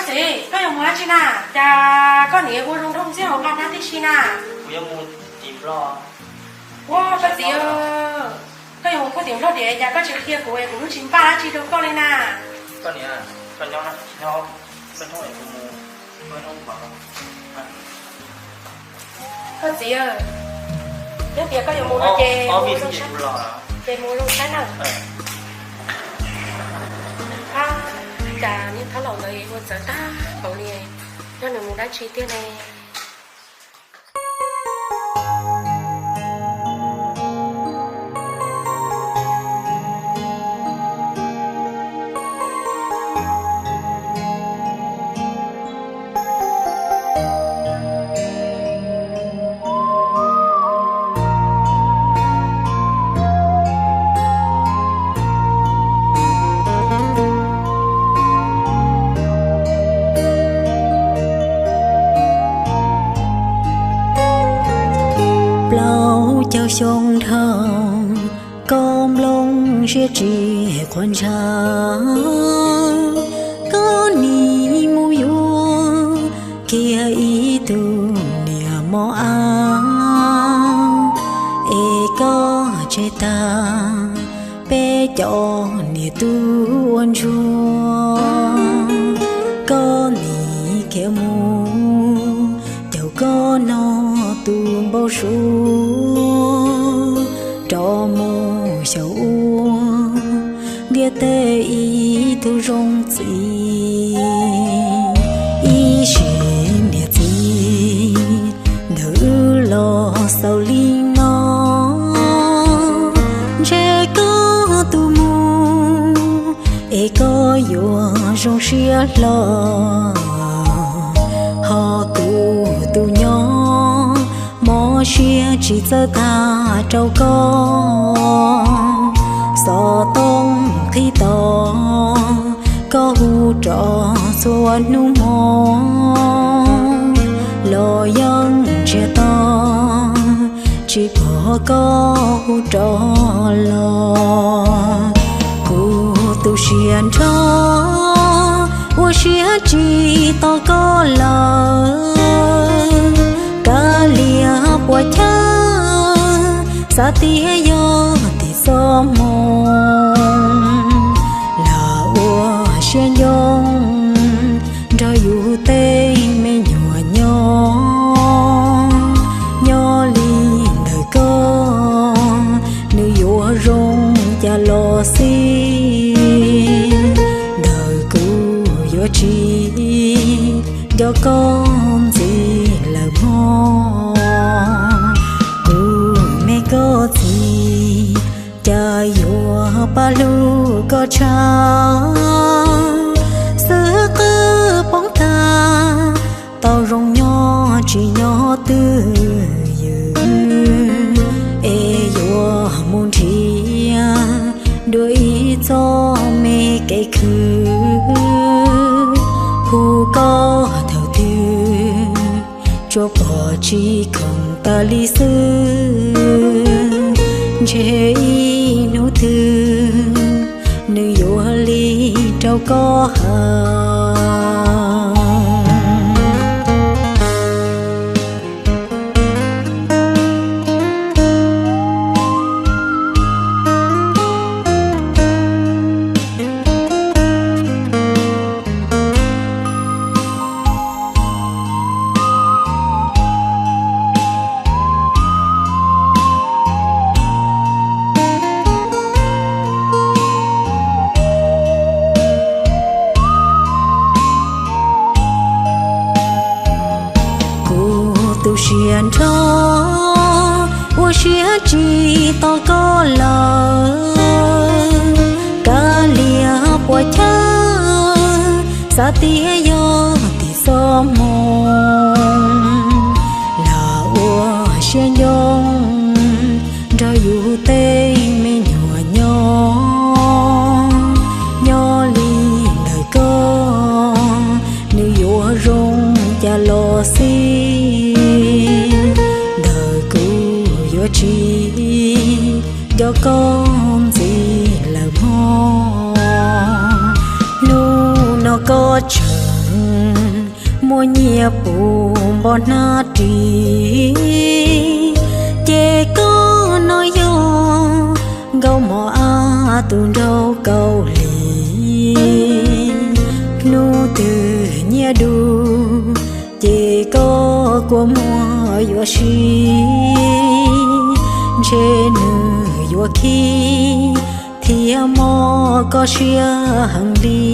Txiv, koj yuav mus dab tsi na? Cas koj niam ua zoo nrog ntxiag hauv nqaj hnab tib si na? Ua, koj txiv, koj yuav mus puag tim Nplog tias cas koj tsis qhia kuv, kuv twb tsis npaj dab tsi rau koj li na. Koj txiv, yog tias koj yuav mus no ces mus zoo saib na. Ab, cas niag thaub laus ntawd ua txawv tag npaum li, yog nws mus dab tsi tiag ne? Plaub caug xyoo dhau, koj nplooj siab tsis quav ntshav, koj nim mus yuav kiag ib tug niam mos ab, es koj tseg tag peb cov niam tub ua ntsuag, koj nim khiav mus caum koj noj tus npau suav, rov mus xyaum ua ntiaj teb ib tug zoo txiv. Ib sim niam txiv ntawm wb los xaus li no, ntshe koj tus mus es koj yuav zoo siab hlo, ho kuv tus nyob mob siab tsis txawj tag rau koj. Xov tooj qhib tos koj hu rov txhua hnub hmo, los yeej ntsiag to tsis pom koj hu rov los. Kuv tu siab nrho ua siab tsis tos koj lawm, kav liam puas chawj xav tias yog tim txoj hmoo, lam ua siab ncoo nrog yus tej me nyuam nyob. Nyob li ntawm koj nws yuav zoo cas los xij, ntawm kuv yuav tsis nco koj ntxiv lawm mog. Kuv me koj txiv, cas yuav pab hlub koj tshaj, xwb qwb poob tag tau zoo nyob tsis nyob twj ywm, es yuav mus nrhiav dua ib txoj me kev khwv, hu koj thaum twg tsuas pom tsis khoom tas li xwb. Ntshe ib hnub twg nws yuav li rau koj hawm. Kuv tu siab nrho ua siab tsis tos koj lawm, kav liam puas chawj xav tias yog tim txoj hmoo, lam ua siab ncoo nrog yus tej me nyuam nyob. Nyob li ntawm koj nws yuav zoo cas los xij, ntawm kuv yuav tsis nco koj ntxiv lawm mog. Hnub no koj tseem Muaj nyiaj puv npoo hnab ris, ces koj no yog Nkauj Mos Ab tus nraug Kaus Lim. Hnub twg nyiaj du, ces koj kua muag yuav si, ntshe nws yuav khib thiab mob koj siab heev li.